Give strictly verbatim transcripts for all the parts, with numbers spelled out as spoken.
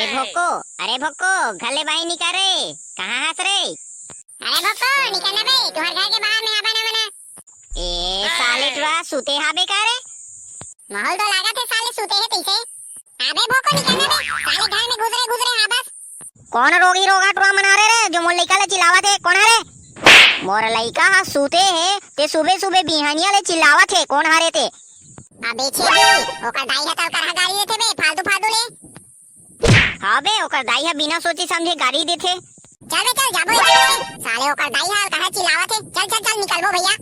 अरे भोको, अरे भोको, घर ले बाहिर निकल रे। कहाँ हस रे? अरे भोको, निकल ना बे, तुहर घर के बाहर में आबे ना मना। ए साले टुरा, सुते हाबे का रे? माहौल तो लागत हे साले सुते हे तइसे। अबे भोको, निकल ना बे, साले घर में घुसरे घुसरे हाबस। कौन रोगी रोगा टुरा मना रे रे, जो मोर लइका ले चिल्लावत हे, कौन हे रे? मोर लइका ह सुते हे, ते सुबे सुबे बिहनिया ले चिल्लावत हे, कौन हरे ते? अबे छेदी, ओकर दाई ह तलकर ह गारी देथे बे, फालतू फालतू ले। हाँ बे, ओकर दाई ह बिना सोचे समझे गारी देथे। चल बे चल, जाबो ए जग ले। साले ओकर दाई ह कहाँ चिल्लावत हे। चल चल चल, निकलबो भैया।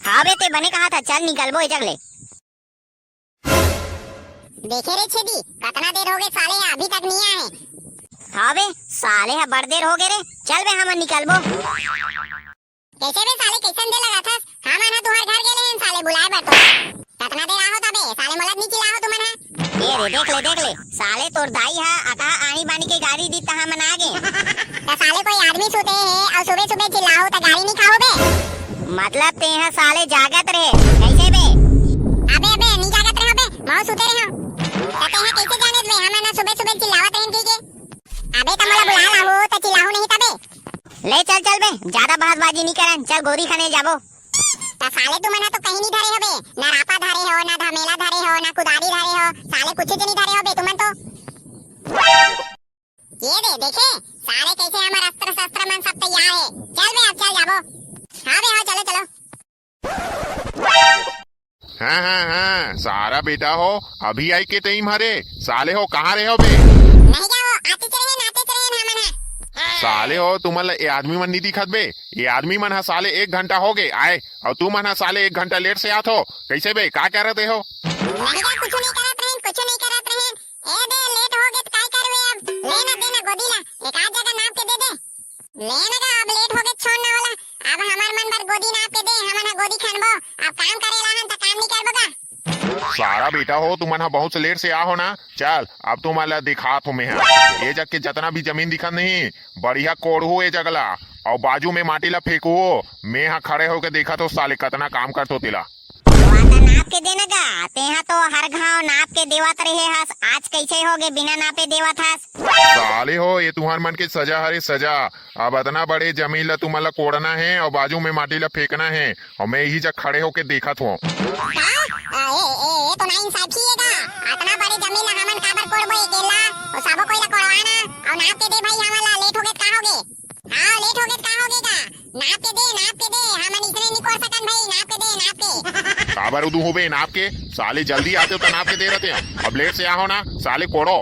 हाँ बे, ते बने कहा था, चल निकलबो ए जग ले। देखे रे छेदी, कतना देर होगे साले ह अभी तक नहीं आए। हाँ बे, साले ह बड़ देर होगे रे। चल बे, हमन निकलबो। कैसे बे साले, कैसन दे लगाथस? हमन ह तुहर घर गेले हन साले बुलाए बर तो। कतना देर आहो तबे साले, मोला नी चिल्लाहो तुमन ह। ए रे, देख ले, देख ले, साले तोर दाई ह अतहा आनी बानी के गारी दी त हमन आ गे। त साले कोई आदमी सुते हे अउ सुबे सुबे चिल्लाहो त गारी नी खाहो बे? मतलब तेहा साले जागत रहे, कैसे बे? अबे अबे नी जागत रहे बे, महू सुते रहे। त तेहा कैसे जाने बे हमन ह सुबे सुबे चिल्लावत रहेन कहिके? अबे त मोला बुला लाहू त चिल्लाहू नहीं तबे। ले चल चल बे, ज्यादा बहसबाजी नी करन, चल गोदी खने जाबो। त साले तुमन ह तो कहीं नी धरे हो बे, ना रापा धरे हो, ना धमेला धरे हो, ना कुदारी धरे हो, साले कुछ नी धरे हो बे तुमन तो। ये दे देखे, साले कैसे हमर अस्त्र शस्त्र मन सब तैयार हे। चल बे, अब चल जाबो। हाँ बे, हाँ, चलो चलो। हाँ हाँ हाँ, सारा बेटा हो, अभी आई के टाइम हरे। साले हो, कहाँ रहे हो बे? नहीं का हो, आते चले हैं, आते चले हैं हमन है। साले हो, तुमन ला ये आदमी मन नहीं दिखत बे? ये आदमी मन हा साले एक घंटा हो गए आए, और तुमन हा साले एक घंटा लेट से आत हो। कैसे बे, का करत हो? नहीं का, कुछ नहीं करत रहेन, कुछ नहीं करत रहेन। ए दे, लेट हो गए त काय करबे अब? ले ना, दे ना गोदी ला, एक आध जगह नाप के दे दे। ले ना गा, अब लेट हो गए, छोड़ ना वाला। अब हमर मन बर गोदी नाप के दे, हमन ह गोदी खनबो। अब काम करे ला हन त काम नहीं करबो का? सारा बेटा हो, तुमन ह बहुत से लेट से आ हो ना। चल, अब तुमन ला दिखात हो मैं ह। ये जग के जतना भी जमीन दिखत नहीं, बढ़िया कोड़हू ए जग ला, और बाजू में माटी ला फेंकहू। मैं ह खड़े होके देखत हो साले कतना काम करत हो तेला। वो त नाप के देना गा, तेहा तो हर घाव नाप के देवत रहे हस, आज कैसे हो गए बिना नापे देवत हस? साले हो, ये तुहर मन के सजा हरे सजा। अब अतना बड़े जमीन ला तुमन ला कोड़ना है और बाजू में माटी ला फेंकना है, और मैं यही जग खड़े होके देखत हो। का? ए, ए, ए तो नाइंसाफी है का? अतना बड़े जमीन ला हमन काबर कोड़बो अकेला? और सबो कोई ला कोड़वाना, और नाप के दे भाई हमन ला, लेट हो गए त का हो गए? हाँ, लेट हो गए त का हो गए का? नाप के दे, नाप के दे, हमन इसने नहीं कोड़ सकन भाई, नाप के दे, नाप के। काबर उदू होबे नाप के? साले जल्दी आते हो त नाप के दे रहते हैं, अब लेट से आहो ना, साले कोड़ो।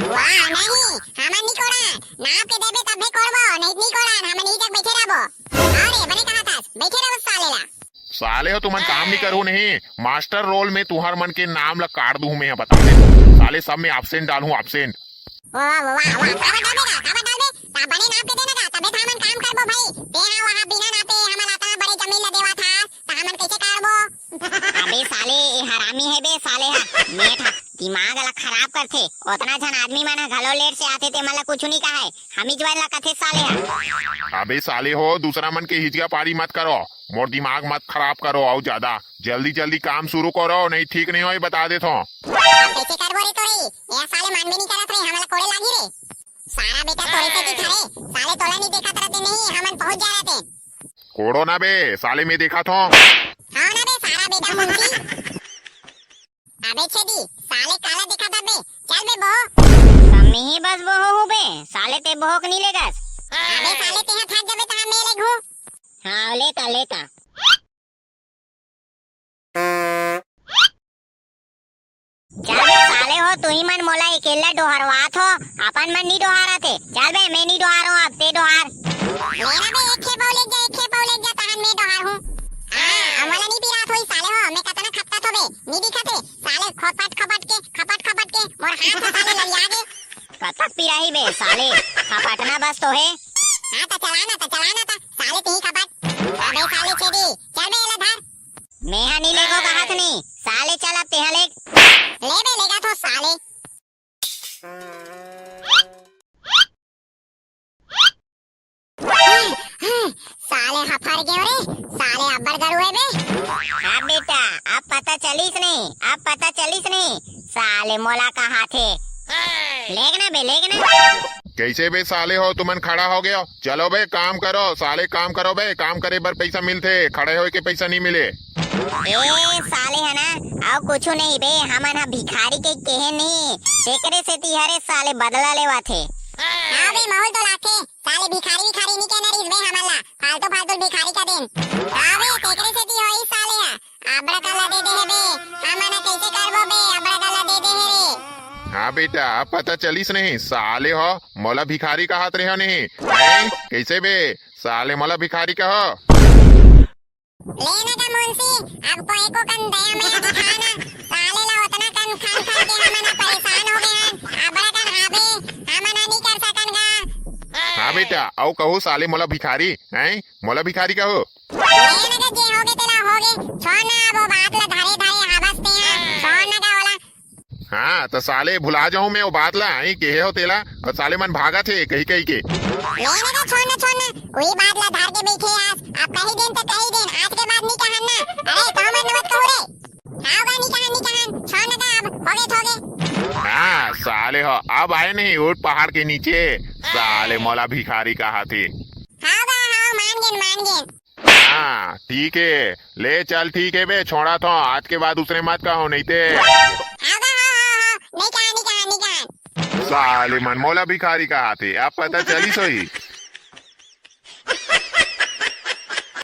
वाह, नहीं, हमन नहीं कोड़ा, नाप के देबे तबे कोड़बो, नहीं, नहीं कोड़ा, हमन यही जग बैठे रहबो। अरे, बने कहा था, बैठे रहो साले ला। साले हो, तुमन काम नहीं करू नहीं, मास्टर रोल में तुहर मन के नाम ला काट दूं मैं, बता दे। साले सब में एब्सेंट डालूं, एब्सेंट। वाह, वाह, वाह, वाह, काबर डालबे का, काबर डालबे? ता बने नाप के देना का, तबे त हमन काम करबो भाई। ते हा वहाँ बिना नापे हमन अतना बड़े जमीन ला देवा था, त हमन कैसे करबो? अबे साले, ये हरामी है बे साले हा। नेट हा दिमाग ला खराब करथे। ओतना झन आदमी मन हा घलो लेट से आथे, ते मन ला कुछु नहीं कहे। हमीच मन ला कथे साले हा। अबे साले हो, दूसरा मन के हिजगा पारी मत करो, मोर दिमाग मत खराब करो। आओ ज्यादा जल्दी जल्दी काम शुरू करो, नहीं ठीक नहीं होई, बता देत हो। अब कैसे करबो रे तोरे? ए साले मानबे नहीं करत रे, हमला कोड़े लागी रे। सारा बेटा तोरे से की खरे, साले तोला नहीं देखत रहते नहीं, हमन पहुंच जा रहते। कोड़ो ना बे, साले मैं देखत हो। हाँ ना बे, सारा बेटा मुंशी। अबे छेदी, साले काला देखत हबे, चल बे बहो। कमी ही बस बहो हूँ बे, साले ते बहोक नहीं लेगस। अबे साले ते हाथ जबे तहाँ मैं लेगहूँ। हाँ, लेता, लेता। चल बे साले हो, तुही मन मोला अकेला डोहरवात हो, अपन मन नी डोहारत हे। चल बे, मैं नी डोहारो, अब ते डोहार। ले ना बे, एक खेप अउ लेग जा, एक खेप अउ लेग जा, तहन मैं डोहार हूँ। हाँ, अब मोला नी पिरात होई साले हो, मैं कतना खपटत हो बे, नी दिखत हे साले, खपट खपट के, खपट खपट के मोर हाथ ह साले ललिया गे। कतक पिराही बे साले, खपटना बस तो हे। हाँ त चला ना, त चला ना, त साले तिही खपट। अबे साले छेदी, चल बे एला धर। मेहा नी लेगो कहत नी, साले चल अब तेहा लेग। ले बे, लेगा तो साले। साले हफर गेव रे, साले अब्बड़ गरू हे बे। हाँ बेटा, अब पता चलिस नहीं, अब पता चलिस नहीं, साले मोला कहाथे। लेग ना बे, लेग ना। कइसे बे साले हो, तुमन खड़ा हो गए हो? चलो बे, काम करो साले, काम करो बे, काम करे बर पइसा मिलथे, खड़े होए के पइसा नहीं मिले। ए साले है ना, अउ कुछु नहीं बे, हमन ह भिखारी के केहे नहीं, तेकरे सेती हरे साले बदला लेवाथे। हाँ बे, महूल तो लागथे, साले भिखारी भिखारी नहीं कहना रहिस बे हमन ला, फालतू फालतू भिखारी कह देन। हाँ बे, तेकरे सेती होइस साले ह, अबड़ा काला दे दे हे बे, हमन ह कइसे करबो बे, अबड़ा काला दे दे हे रे। हाँ बेटा, अब पता चलिस नहीं, साले हो मोला भिखारी कहत रहे हो नहीं, हैं? कइसे बे साले मोला भिखारी कहो? ले ना का मुंशी, अब कोई को कन दया मया दिखा ना, साले ला ओतना कन खन खन के हमन ह परेशान हो गए हन, अबड़ा कन हाबे, हमन ह नहीं कर सकन गा। हाँ बेटा, अउ कहू साले मोला भिखारी, हैं? मोला भिखारी कहू? ले ना का जे होगे तेला होगे, छोड़ ना अब वो बात ला धरे धरे हाबस ते ह, छोड़ ना का ओला। हाँ, त साले भुला जाहूं मैं वो बात ला, आई केहे हो तेला, अउ साले मन भागत हे कही कही के। ले ना का, छोड़ ना, छोड़ ना, वही बात ला धर के बैठे आज, अब कही देन त कही देन, आज के बाद नहीं कहन ना। अरे, तो मत मत कहू रे। हाँ गा, नहीं कहन, नहीं कहन, छोड़ ना का, अब होगे, होगे। हाँ, साले हो, अब आए नहीं ऊंट पहाड़ के नीचे, साले मोला भिखारी कहत हे। हाँ गा, हाँ, मान गेन, मान गेन। हाँ, ठीक है, ले चल, ठीक है बे, छोड़ा तो, आज के बाद उसने मत कहो, नहीं ते। हाँ गा, हाँ, हाँ, हाँ, नहीं कहा, नहीं कहा, नहीं कहा। साले मन मोला भिखारी कहत हे, अब पता चलिस होही।